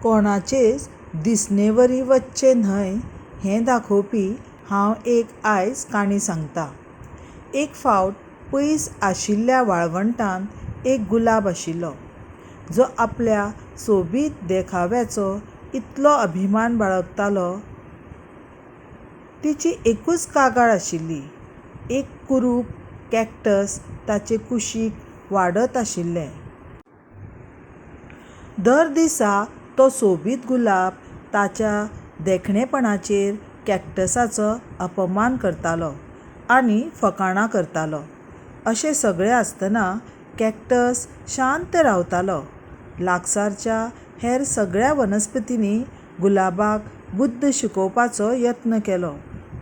कोणाचेच दिसणेवरी वचचें न्हय हें दाखोवपी हांव एक आयज काणी सांगतां. एक फावट पयस आशिल्ल्या वाळवंटांत एक गुलाब आशिल्लो, जो आपल्या सोबीत देखाव्याचो इतलो अभिमान बाळगतालो. तिची एकूच कागाळ आशिल्ली. एक कुरूप कॅक्टस ताचे कुशीक वाडत आशिल्लें. दर दिसा तो सोबीत गुलाब ताच्या देखणेपणाचेर कॅक्टसाचो अपमान करतालो आनी फकाणां करतालो. अशें सगळें आसतना कॅक्टस शांत रावतालो. लागसारच्या हेर सगळ्या वनस्पतींनी गुलाबाक बुद्द शिकोवपाचो यत्न केलो,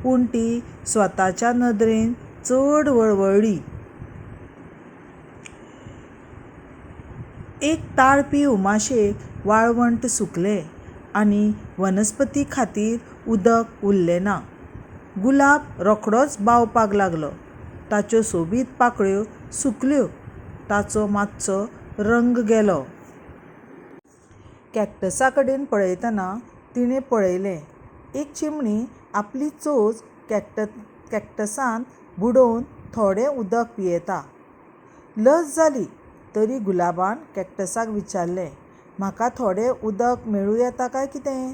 पूण ती स्वताच्या नदरेन चड वळवळ्ळी. एक ताळपी उमाशेक वाळवंट सुकलें आनी वनस्पतीं खातीर उदक उरलें ना. गुलाब रोखडोच बावपाक लागलो. ताच्यो सोबीत पाकळ्यो सुकल्यो. ताचो मात्सो रंग गेलो. कॅक्टसा कडेन पळयतना तिणें पळयलें, एक चिमणी आपली चोंच कॅक्टसांत बुडोवन थोडें उदक पियेता. लज जाली तरी गुलाबान कॅक्टसाक विचारलें, म्हाका थोडें उदक मेळूं येता काय कितें?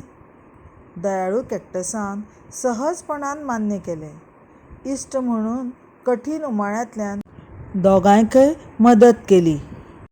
दयाळू कॅक्टसान सहजपणान मान्य केलें. इश्ट म्हणून कठीण उमाळ्यांतल्यान दोगांयकय मदत केली.